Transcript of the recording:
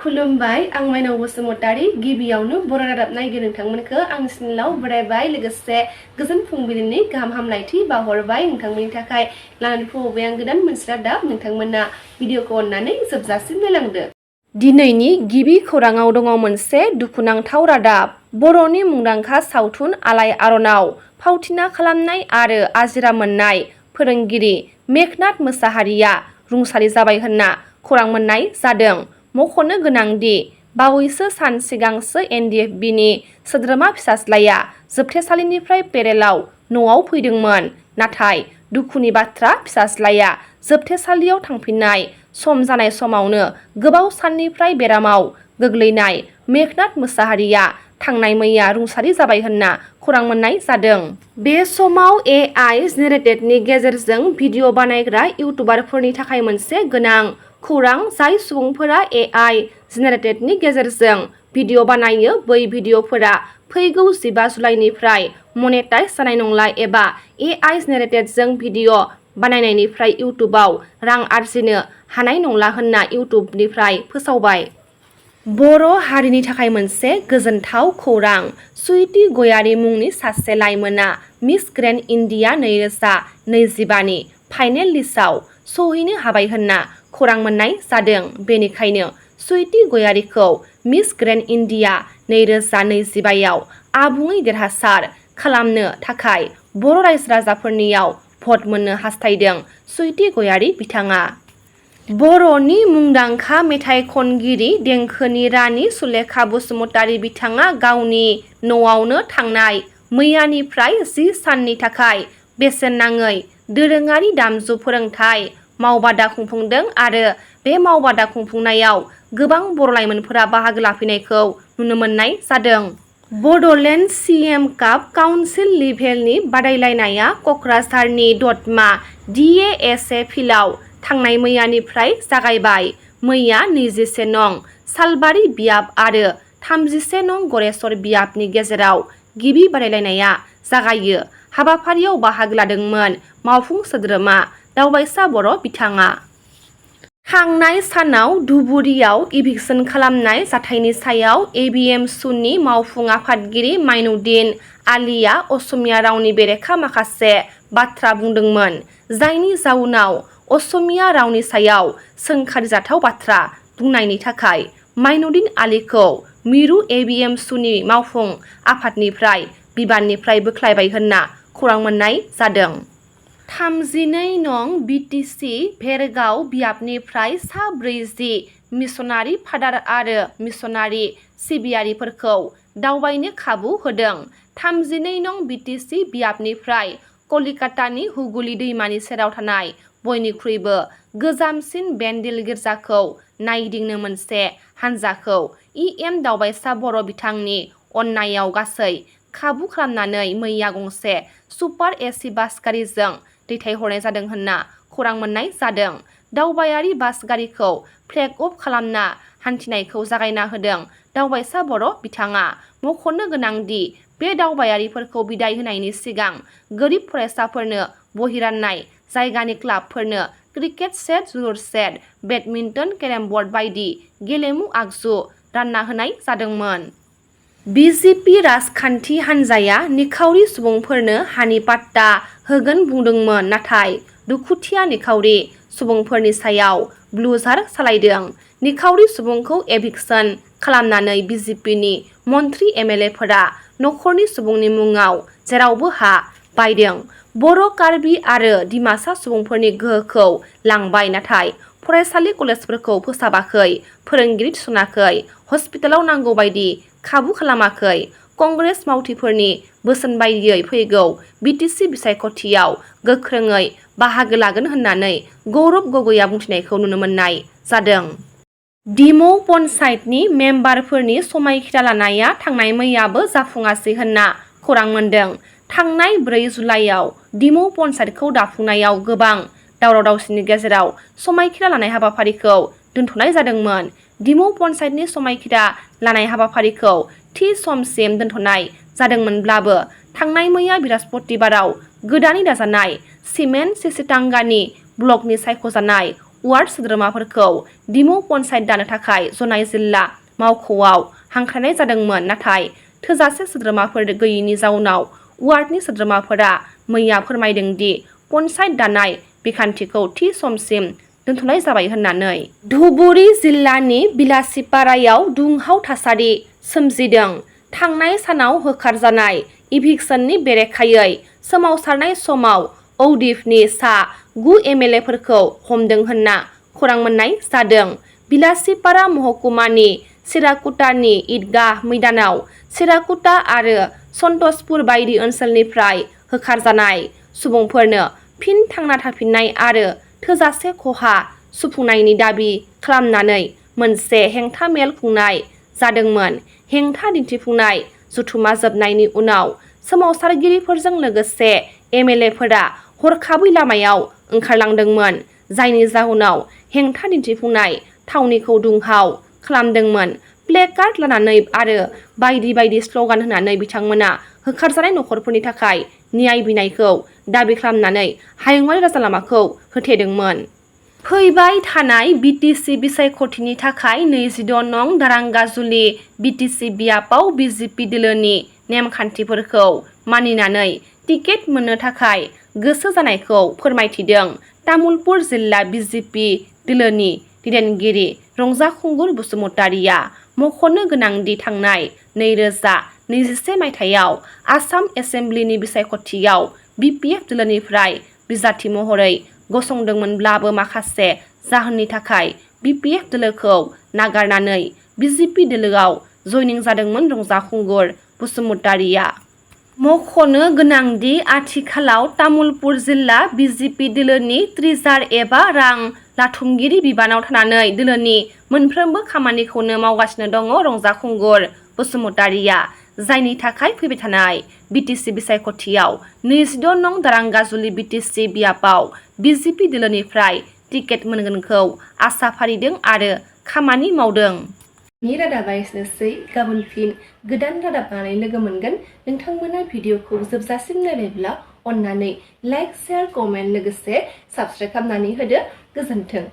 खुलुमबाय आं माइनाव बसुमतारी गिबियावनो बर' रादाब नायगिरि नोंथांमोनखौ आं सिनिलाव बरायबाय लोगोसे गोजोन फुंबिलिनि गाहाम हामलायथि बावहरबाय नोंथांमोननि थाखाय लानानै फैबाय आं गोदान मोनसे रादाब नोंथांमोना भिडिअखौ अननानै जोबजासिम नायलांदो। दिनैनि गिबि खौराङाव दङ मोनसे दुखुनांथाव रादाब। बर'नि मुंदांखा सावथुन आलायारनाव फावथिना खालामनाय आरो आजिरा मोननाय फोरोंगिरि मेघनाथ मोसाहारिया रुंसारि जाबाय होनना खौरां मोननाय जादों। मख'नो गोनांदि बावैसो सान सिगांसो NDFBनि सोद्रोमा फिसाज्लाया जोबथेसालिनिफ्राय पेरेलाव न'आव फैदोंमोन। नाथाय दुखुनि बाथ्रा फिसाज्लाया जोबथेसालियाव थांफिननाय सम जानाय समावनो गोबाव साननिफ्राय बेरामाव गोग्लैनाय मेघनाथ मोसाहारिया थांनाय मैया रुंसारि जाबाय होनना खौरां मोननाय जादों। बे समाव AI जेनेरेटेडनि गेजेरजों भिडिअ बानायग्रा इउटुबारफोरनि थाखाय मोनसे गोनां खौरां। जाय सुबुंफोरा AI जेनेरेटेडनि गेजेरजों भिडिअ बानायो बै भिडिअफोरा फैगौ 15 जुलाइनिफ्राय मनेटाइज जानाय नंला एबा AI जेनेरेटेडजों भिडिअ बानायनायनिफ्राय इउटुबाव रां आरजिनो हानाय नंला होनना इउटुबनिफ्राय फोसावबाय। बर' हारिनि थाखाय मोनसे गोजोनथाव खौरां। सुइटि गयारी मुंनि सासे लाइमोना मिस ग्रेन्ड इन्डिया 2025नि फाइनेल लिस्टआव सौहैनो हाबाय होनना खौरां मोननाय जादों। बेनिखायनो सुइटि गयारीखौ मिस ग्रेन्ड इन्डिया 2025आव आबुङै देरहासार खालामनो थाखाय बर' रायजो राजाफोरनियाव भट मोननो हास्थायदों सुइटि गयारी बिथाङा। बर'नि मुंदांखा मेथाइ खनगिरि देंखोनि रानि सुलेखा बसुमतारी बिथाङा गावनि न'आवनो थांनाय मैयानिफ्राय 10 साननि थाखाय बेसेन नाङै दोरोङारि दामजु फोरोंथाइ मावबादा खुंफुंदों आरो बे मावबादा खुंफुंनायाव गोबां बर' लाइमोनफोरा बाहागो लाफैनायखौ नुनो मोननाय जादों। बड'लेण्ड CM काप काउन्सिल लेभेलनि बादायलायनाया क'क्राझारनि दतमा DASA फिल्डआव थांनाय मैयानिफ्राय जागायबाय। मैया 21 नं सालबारि बियाब आरो 31 नं गरेस्वर बियाबनि गेजेराव गिबि बादायलायनाया जागायो। हाबाफारियाव बाहागो लादोंमोन मावफुं सोद्रोमा दावबायसा बर' बिथाङा। थांनाय सानाव धुबुरीयाव इभिक्सन खालामनाय जाथायनि सायाव ABMSUनि मावफुं आफादगिरि माइनुद्दिन आलीआ असमिया रावनि बेरेखा माखासे बाथ्रा बुंदोंमोन। जायनि जाउनाव असमिया रावनि सायाव सोंखारिजाथाव बाथ्रा बुंनायनि थाखाय माइनुद्दिन आलीखौ मिरु ABMSUनि मावफुं आफादनिफ्राय बिबाननिफ्राय बोख्लायबाय होनना खौरां मोननाय जादों। 32 नं BTC भेरगाव बियाबनिफ्राय सा 40 मिसनारि फादार आरो मिसनारि सिबियारिफोरखौ दावबायनो खाबु होदों। 32 नं BTC बियाबनिफ्राय कलिकातानि हुगुली दैमानि सेराव थानाय बयनिख्रुइबो गोजामसिन बेन्डिल गिर्जाखौ नायगिदिंनो मोनसे हानजाखौ EM दावबायसा बर' बिथांनि अननायाव गासै खाबु खालामनानै मैया गंसे सुपार AC बास गारिजों दैथायहरनाय जादों होनना खौरां मोननाय जादों। दावबायारि बास गारिखौ फ्लेग अफ खालामना हान्थिनायखौ जागायना होदों दावबायसा बर' बिथाङा। मख'नो गोनांदि बे दावबायारिफोरखौ बिदाय होनायनि सिगां गोरिब फरायसाफोरनो बहि राननाय जायगानि क्लाबफोरनो क्रिकेट सेट जोलुर सेट बेडमिन्टन केरेमबर्ड बायदि गेलेमु आगजु रानना होनाय जादोंमोन। BJP राजखान्थि हान्जाया निखावरि सुबुंफोरनो हानि पाट्टा होगोन बुंदोंमोन नाथाय दुखुथिया निखावरि सुबुंफोरनि सायाव ब्लुजार सालायदों। निखावरि सुबुंखौ एभिक्सन खालामनानै BJPनि मन्त्रि MLAफोरा नखरनि सुबुंनि मुङाव जेरावबो हा बायदों। बर' कार्बि आरो डिमासा सुबुंफोरनि गोहोखौ लांबाय नाथाय फरायसालि कलेजफोरखौ फोसाबाखै फोरोंगिरि थिसनाखै हस्पिटालाव नांगौ बायदि खाबु खालामाखै। कंग्रेस मावथिफोरनि बोसोन बायदियै फैगौ BTC बिसायख'थियाव गोख्रोङै बाहागो लागोन होननानै गौरब गगैआ बुंथिनायखौ नुनो मोननाय जादों। डिमौ पन्चायतनि मेम्बारफोरनि समायखिरा लानाया थांनाय मैयाबो जाफुङासै होनना खौरां मोनदों। थांनाय 4 जुलाइआव डिमौ पन्चायतखौ दाफुंनायाव गोबां दावराव दावसिनि गेजेराव समायखिरा लानाय हाबाफारिखौ दोनथ'नाय जादोंमोन। डिमौ पन्चायतनि समायखिरा लानाय हाबाफारिखौ थि समसिम दोनथ'नाय जादोंमोनब्लाबो थांनाय मैया बृहस्पतिबाराव गोदानै दाजानाय सिमेन्ट सिसिटांगानि ब्लकनि सायख'जानाय वार्ड सोद्रोमाफोरखौ दिमु पन्सायत दानो थाखाय जनाय जिल्ला मावख'आव हांख्रायनाय जादोंमोन नाथाय थोजासे सोद्रोमाफोर गैयैनि जाउनाव वार्डनि सोद्रोमाफोरा मैया फोरमायदों दि पन्सायत दानाय बिखान्थिखौ थि समसिम दोनथ'नाय जाबाय होननानै। धुबुरी जिल्लानि बिलासिपारायाव दुंहाव थासारि सोमजिदों। थांनाय सानाव होखारजानाय इभिक्सननि बेरेखायै सोमावसारनाय समाव औदिफनि सा 9 एमएलएफोरखौ हमदों होनना खौरां मोननाय जादों। बिलासिपारा महकुमानि सिराकुटानि ईदगाह मैदानाव सिराकुटा आरो सन्तोषपुर बायदि ओनसोलनिफ्राय होखारजानाय सुबुंफोरनो फिन थांना थाफिननाय आरो थोजासे खहा सुफुंनायनि दाबि खालामनानै मोनसे हेंथा मेल खुंनाय जादोंमोन। हेंथा दिन्थिफुंनाय जथुमा जोबनायनि उनाव सोमावसारगिरिफोरजों लोगोसे एमएलएफोरा हरखाबै लामायाव ओंखारलांदोंमोन जायनि जाहोनाव हेंथा दिन्थिफुंनाय थावनिखौ दुंहाव खालामदोंमोन। प्लेकार्ड लानानै आरो बायदि बायदि स्लगान होनानै बिथांमोना होखारजानाय नखरफोरनि थाखाय न्याय बिनायखौ दाबि खालामनानै हायुङारि राजालामाखौ होथेदोंमोन। फैबाय थानाय बिटिसि बिसायख'थिनि थाखाय 22 नं दारांगाजुलि बिटिसि बियाबाव बिजेपि दोलोनि नेमखान्थिफोरखौ मानिनानै टिकेट मोननो थाखाय गोसो जानायखौ फोरमायथिदों। तामुलपुर जिल्ला बिजेपि दोलोनि दैदेनगिरि खौरंखुंगुर बसुमतारिया मख'नो गोनांदि थांनाय 2021 मायथाइयाव आसाम एसेम्ब्लिनि बिसायख'थियाव बिपिएफ दोलोनिफ्राय बिजाथि महरै गसंदोंमोनब्लाबो माखासे जाहोननि थाखाय बिपिएफ दोलोखौ नागारनानै बिजेपि दोलोआव जयनिं जादोंमोन खौरंखुंगुर बसुमतारिया। मख'नो गोनांदि आथिखालाव तामुलपुर जिल्ला बिजेपि दोलोनि ट्रेजारार एबा रां लाथुमगिरि बिबानाव थानानै दोलोनि मोनफ्रोमबो खामानिखौनो मावगासिनो दङ खौरंखुंगुर बसुमतारिया जायनि थाखाय फैबाय थानाय बिटिसि बिसायख'थियाव 22 नं दारांगाजुलि बिटिसि बियाबाव बिजेपि दोलोनिफ्राय टिकेट मोनगोनखौ आसा फारिदों आरो खामानि मावदों। नि रादाबा एसेनोसै। गाबोन फिन गोदान रादाब लानानै लोगो मोनगोन। नोंथांमोना भिडिअखौ जोबजासिम नायबायब्ला अन्नानै लाइक, शेयार, कमेन्ट लोगोसे साबस्क्राइब खालामनानै होदो। गोजोन्थों।